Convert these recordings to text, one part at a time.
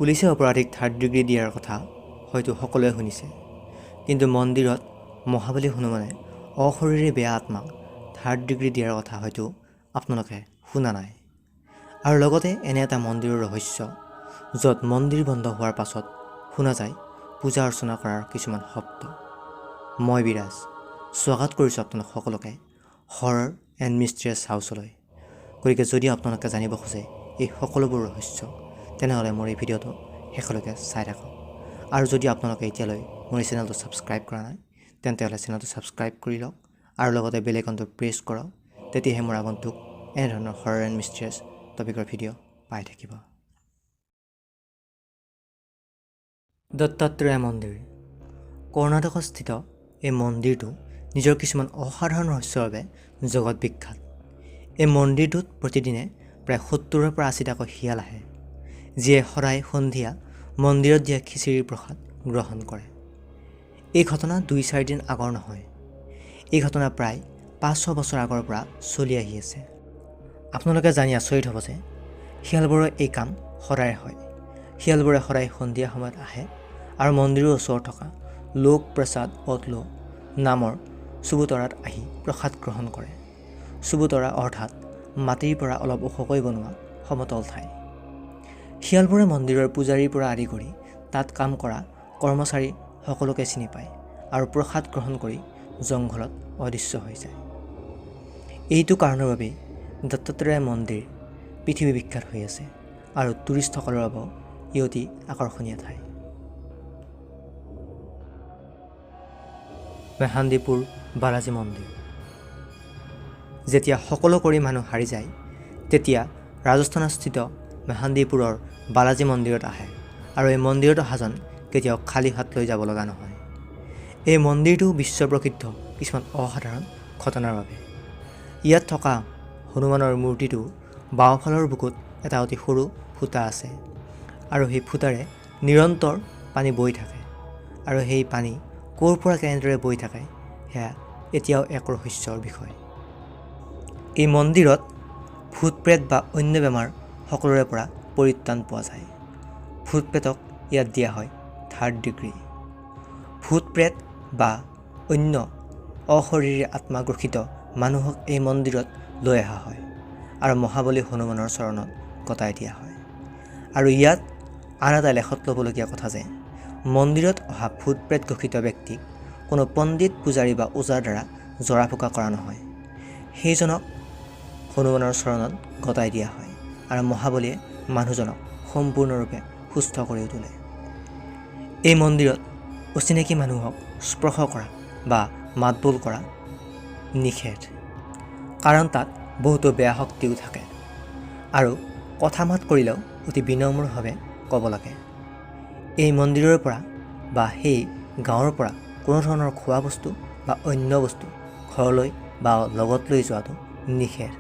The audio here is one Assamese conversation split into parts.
পুলিচে অপৰাধীক থাৰ্ড ডিগ্ৰী দিয়াৰ কথা হয়তো সকলোৱে শুনিছে, কিন্তু মন্দিৰত মহাবলী হনুমানে অশৰীৰী বেয়া আত্মাক থাৰ্ড ডিগ্ৰী দিয়াৰ কথা হয়তো আপোনালোকে শুনা নাই। আৰু লগতে এনে এটা মন্দিৰৰ ৰহস্য য'ত মন্দিৰ বন্ধ হোৱাৰ পাছত শুনা যায় পূজা অৰ্চনা কৰাৰ কিছুমান শব্দ। মই বিৰাজ, স্বাগত কৰিছোঁ আপোনালোক সকলোকে হৰৰ এণ্ড মিষ্টেৰিয়াছ হাউচলৈ। গতিকে যদি আপোনালোকে জানিব খোজে এই সকলোবোৰ ৰহস্য, তেনেহ'লে মোৰ এই ভিডিঅ'টো শেষলৈকে চাই থাকক। আৰু যদি আপোনালোকে এতিয়ালৈ মোৰ এই চেনেলটো ছাবস্ক্ৰাইব কৰা নাই, তেন্তে হ'লে চেনেলটো ছাবস্ক্ৰাইব কৰি লওক আৰু লগতে বেল আইকনটো প্ৰেছ কৰক, তেতিয়াহে মোৰ আগন্তুক এনেধৰণৰ হৰৰ এণ্ড মিষ্টেৰিয়াছ টপিকৰ ভিডিঅ' পাই থাকিব। দত্তাত্ৰেয় মন্দিৰ কৰ্ণাটকস্থিত এই মন্দিৰটো নিজৰ কিছুমান অসাধাৰণ ৰহস্যৰ বাবে জগত বিখ্যাত। এই মন্দিৰটোত প্ৰতিদিনে প্ৰায় 70ৰ পৰা 80টাকৈ শিয়াল আহে, যিয়ে সদায় সন্ধিয়া মন্দিৰত দিয়া খিচিৰিৰ প্ৰসাদ গ্ৰহণ কৰে। এই ঘটনা 2-4 দিন আগৰ নহয়, এই ঘটনা প্ৰায় 5-6 বছৰ আগৰ পৰা চলি আহি আছে। আপোনালোকে জানি আচৰিত হ'ব যে শিয়ালবোৰৰ এই কাম সদায় হয়। শিয়ালবোৰে সদায় সন্ধিয়া সময়ত আহে আৰু মন্দিৰৰ ওচৰত থকা লোক প্ৰসাদ অটলো নামৰ চুবুতৰাত আহি প্ৰসাদ গ্ৰহণ কৰে। চুবুতৰা অৰ্থাৎ মাটিৰ পৰা অলপ ওখকৈ বনোৱা সমতল ঠাই। শিয়ালবোৰে মন্দিৰৰ পূজাৰীৰ পৰা আদি কৰি তাত কাম কৰা কৰ্মচাৰী সকলোকে চিনি পায় আৰু প্ৰসাদ গ্ৰহণ কৰি জংঘলত অদৃশ্য হৈ যায়। এইটো কাৰণৰ বাবেই দত্তাত্ৰেয় মন্দিৰ পৃথিৱী বিখ্যাত হৈ আছে আৰু টুৰিষ্টসকলৰ বাবেও ই অতি আকৰ্ষণীয় ঠাই। মেহান্দীপুৰ বালাজী মন্দিৰ। যেতিয়া সকলো কৰি মানুহ হাৰি যায়, তেতিয়া ৰাজস্থানস্থিত মেহান্দীপুৰৰ বালাজী মন্দিৰত আহে আৰু এই মন্দিৰত অহাজন কেতিয়াও খালী হাত লৈ যাব লগা নহয়। এই মন্দিৰটো বিশ্বপ্ৰসিদ্ধ কিছুমান অসাধাৰণ ঘটনাৰ বাবে। ইয়াত থকা হনুমানৰ মূৰ্তিটো বাওঁফালৰ বুকুত এটা অতি সৰু ফুটা আছে আৰু সেই ফুটাৰে নিৰন্তৰ পানী বৈ থাকে আৰু সেই পানী ক'ৰ পৰা কেনেদৰে বৈ থাকে সেয়া এতিয়াও এক ৰহস্যৰ বিষয়। এই মন্দিৰত ভূত প্ৰেত বা অন্য বেমাৰ সকলোৰে পৰা পৰিত্ৰাণ পোৱা যায়। ভূত প্ৰেতক ইয়াত দিয়া হয় থাৰ্ড ডিগ্ৰী। ভূত প্ৰেত বা অন্য অশৰীৰী আত্মাগ্ৰসিত মানুহক এই মন্দিৰত লৈ অহা হয় আৰু মহাবলী হনুমানৰ চৰণত গতাই দিয়া হয়। আৰু ইয়াত আন এটা লেখত ল'বলগীয়া কথা যে মন্দিৰত অহা ভূত প্ৰেত ঘোষিত ব্যক্তিক কোনো পণ্ডিত পূজাৰী বা ওজাৰ দ্বাৰা জৰা ফুকা কৰা নহয়, সেইজনক হনুমানৰ চৰণত গতাই দিয়া হয় আৰু মহাবলীয়ে মানুহজনক সম্পূৰ্ণৰূপে সুস্থ কৰি তোলে। এই মন্দিৰত অচিনাকি মানুহক স্পৰ্শ কৰা বা মাতবোল কৰা নিষেধ, কাৰণ তাত বহুতো বেয়া শক্তিও থাকে আৰু কথা মাত কৰিলেও অতি বিনম্ৰভাৱে ক'ব লাগে। এই মন্দিৰৰ পৰা বা সেই গাঁৱৰ পৰা কোনো ধৰণৰ খোৱা বস্তু বা অন্য বস্তু ঘৰলৈ বা লগত লৈ যোৱাটো নিষেধ।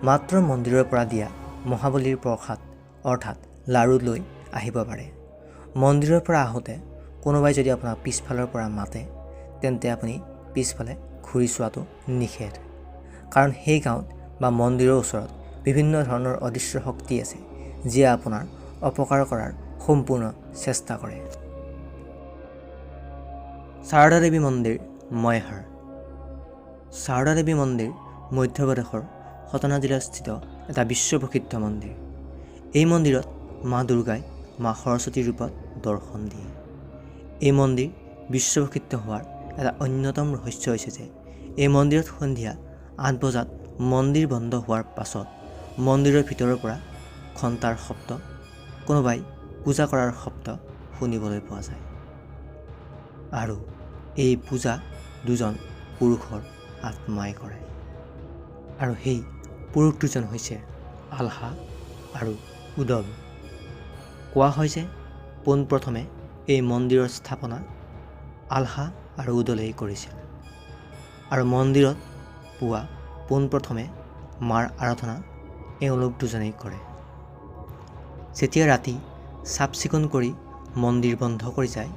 মাত্ৰ মন্দিৰৰ পৰা দিয়া মহাবলীৰ প্ৰসাদ অৰ্থাৎ লাড়ু লৈ আহিব পাৰে। মন্দিৰৰ পৰা আহোঁতে কোনোবাই যদি আপোনাক পিছফালৰ পৰা মাতে, তেন্তে আপুনি পিছফালে ঘূৰি চোৱাটো নিষেধ, কাৰণ সেই গাঁৱত বা মন্দিৰৰ ওচৰত বিভিন্ন ধৰণৰ অদৃশ্য শক্তি আছে যিয়ে আপোনাৰ অপকাৰ কৰাৰ সম্পূৰ্ণ চেষ্টা কৰে। শাৰদা দেৱী মন্দিৰ ময়হাৰ। শাৰদা দেৱী মন্দিৰ মধ্যপ্ৰদেশৰ সতনা জিলাস্থিত এটা বিশ্বপ্ৰসিদ্ধ মন্দিৰ। এই মন্দিৰত মা দুৰ্গাই মা সৰস্বতীৰ ৰূপত দৰ্শন দিয়ে। এই মন্দিৰ বিশ্বপ্ৰসিদ্ধ হোৱাৰ এটা অন্যতম ৰহস্য হৈছে যে এই মন্দিৰত সন্ধিয়া 8 বজাত মন্দিৰ বন্ধ হোৱাৰ পাছত মন্দিৰৰ ভিতৰৰ পৰা ঘণ্টাৰ শব্দ, কোনোবাই পূজা কৰাৰ শব্দ শুনিবলৈ পোৱা যায় আৰু এই পূজা দুজন পুৰুষৰ আত্মাই কৰে আৰু সেই পুৰুষ দুজন হৈছে আলহা আৰু উদল। কোৱা হয় যে পোনপ্ৰথমে এই মন্দিৰৰ স্থাপনা আলহা আৰু উদলেই কৰিছিল আৰু মন্দিৰত পুৱা পোনপ্ৰথমে মাৰ আৰাধনা এওঁলোক দুজনেই কৰে। যেতিয়া ৰাতি চাফ চিকুণ কৰি মন্দিৰ বন্ধ কৰি যায়,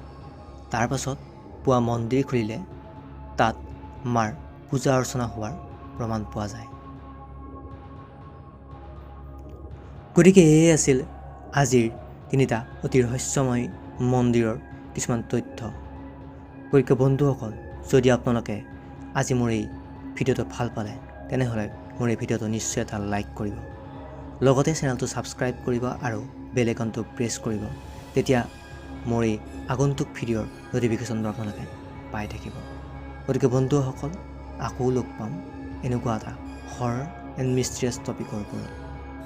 তাৰ পাছত পুৱা মন্দিৰ খুলিলে তাত মাৰ পূজা অৰ্চনা হোৱাৰ প্ৰমাণ পোৱা যায়। গতিকে এয়ে আছিল আজিৰ তিনিটা অতি ৰহস্যময় মন্দিৰৰ কিছুমান তথ্য। গতিকে বন্ধুসকল, যদি আপোনালোকে আজি মোৰ এই ভিডিঅ'টো ভাল পালে, তেনেহ'লে মোৰ এই ভিডিঅ'টো নিশ্চয় এটা লাইক কৰিব, লগতে চেনেলটো ছাবস্ক্ৰাইব কৰিব আৰু বেল আইকনটো প্ৰেছ কৰিব। তেতিয়া মোৰ এই আগন্তুক ভিডিঅ'ৰ ন'টিফিকেশ্যনবোৰ আপোনালোকে পাই থাকিব। গতিকে বন্ধুসকল, আকৌ লগ পাম এনেকুৱা এটা হৰৰ এণ্ড মিষ্টেৰিয়াছ টপিকৰ ওপৰত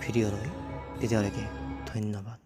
ভিডিঅ' লৈ। তেতিয়ালৈকে ধন্যবাদ।